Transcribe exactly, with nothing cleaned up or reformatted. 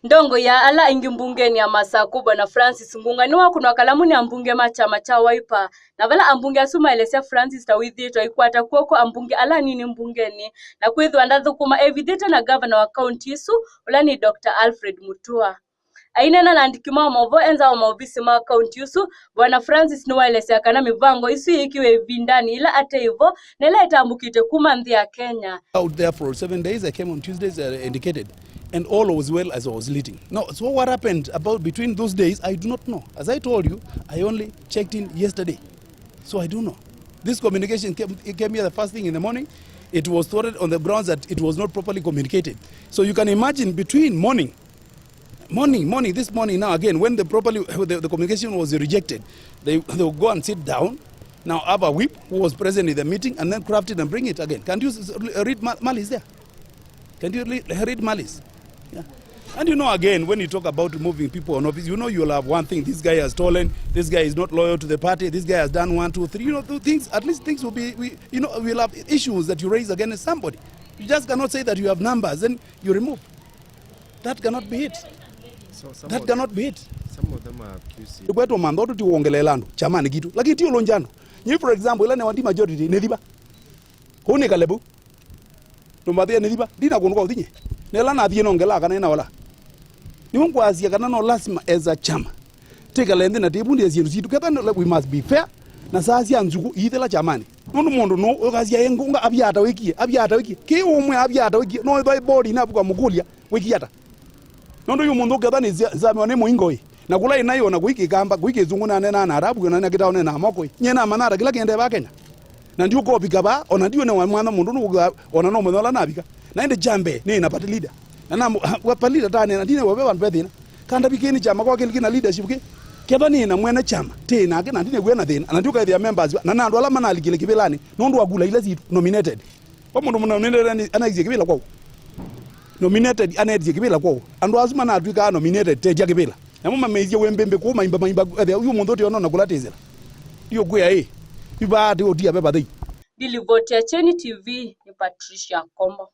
Ndongoi ya ala aingĩ mbungenĩ ya Masakũ, Bwana Francis Ngunga, nĩwakũnwa kalamu nĩ ambunge ma kyama kya Wiper, na vala ambunge asu maelesya Francis ta wĩthĩĩtwe aikwata kw'oko ambunge ala anini mbungenĩ, na kwĩthĩwa ndathũkũma evithĩte na ngavana wa kaunti ĩsu, ũla nĩ Doctor Alfred Mutua. Aineena na andĩki ma maũvoo e nza wa maovisi ma kaunti ũsu, Bwana Francis nĩwaelesya kana mĩvango ĩsu yĩĩkiwe ĩvindanĩ yĩla ate vo na ĩla ĩtambũkĩte kuma nthĩ ya Kenya. Out there for seven days, I came on Tuesdays, uh, indicated, and all was well as I was leading. No, so what happened about between those days, I do not know. As I told you, I only checked in yesterday. So I don't know. This communication came, it came here the first thing in the morning. It was thwarted on the grounds that it was not properly communicated. So you can imagine between morning, morning, morning, this morning now again, when the properly, the, the communication was rejected, they, they will go and sit down. Now have a whip who was present in the meeting and then craft it and bring it again. Can you s-, s-, read ma-, malice there? Can you le-, read malice? Yeah. And you know, again, when you talk about removing people on office, you know you'll have one thing. This guy has stolen. This guy is not loyal to the party. This guy has done one, two, three. You know, th-, things, at least things will be, we, you know, we'll have issues that you raise against somebody. You just cannot say that you have numbers, then you remove. That cannot be it. So some That of cannot be it. Some of them are accusing. Kwetũ mantho tũtiwongelela andũ kyamani kitũ. Lakini ti ũlũngya andũ. Nyi, for example, ila nĩ wandi majority, nĩ thiva. Kũu nĩ kalebu. Ndũmathĩe nĩ thiva, ndina kũndũ kwa ũthi nyie. Nela nathie nongelaa kana ĩna ola. Nĩw'o ngwasya kana no lasima as a chama. Tĩkale nthĩ na tĩvundĩe syĩndũ sitũ. Ketha no, we must be fair, na saa sya nzukũ iithela chamani. Nũndũ mũndũ nũ ũkasya ĩ ngũnga avyata wĩkie, avyata wĩkie. Kĩ ũmwe avyata wĩkie, no ĩtha bodi inavuka mũkũlya, wĩkie ata? Nũndũ yu mũndũ ketha nĩ za-, zamiwa nĩ mũingo ĩ. Na kũla ĩnaĩ ona kũi kĩkamba, kũi kĩzungu nanenaa na arabu, ona nakĩta onena moko ĩ. Nyie namanya ata kĩla kĩendee vaa Kenya. Na ndiũkovika vaa, ona ndiũnewa mwana mũndũ nũkũka, ona no mũthenya ũla navika. Na ĩndĩ kya mbee, nĩ na party leader. Na na party leader tanena, ndine wewe vandu ve thĩna. Kandavikĩni kyama kwa kĩndĩ kĩna leadership kĩ. Ketha nĩ na mwene kyama, tĩ nake na ndine wĩna thĩna. Na ndiũkaethĩa members, na na andũ ala manalikile kĩvĩlanĩ, nũndũ wa kula ila sitũ, nominated. Kwa mũndũ mũna nominated ani-, anaisye kĩvĩla kwau. Nominated anaetie kĩvĩla kwau. Andũ asu manatw'ĩkaa nominated tetya kĩvĩla. Namo mameisye wĩ mbĩmbĩ kũu maimba maimba ethĩa yu mũndũ ũtĩ ona kũlatĩsĩla. Yu kwĩa ĩ. Yu vaa atĩ ũtia ve vathei. Ndilivoti ya Kyeni T V nĩ Patricia Kombo.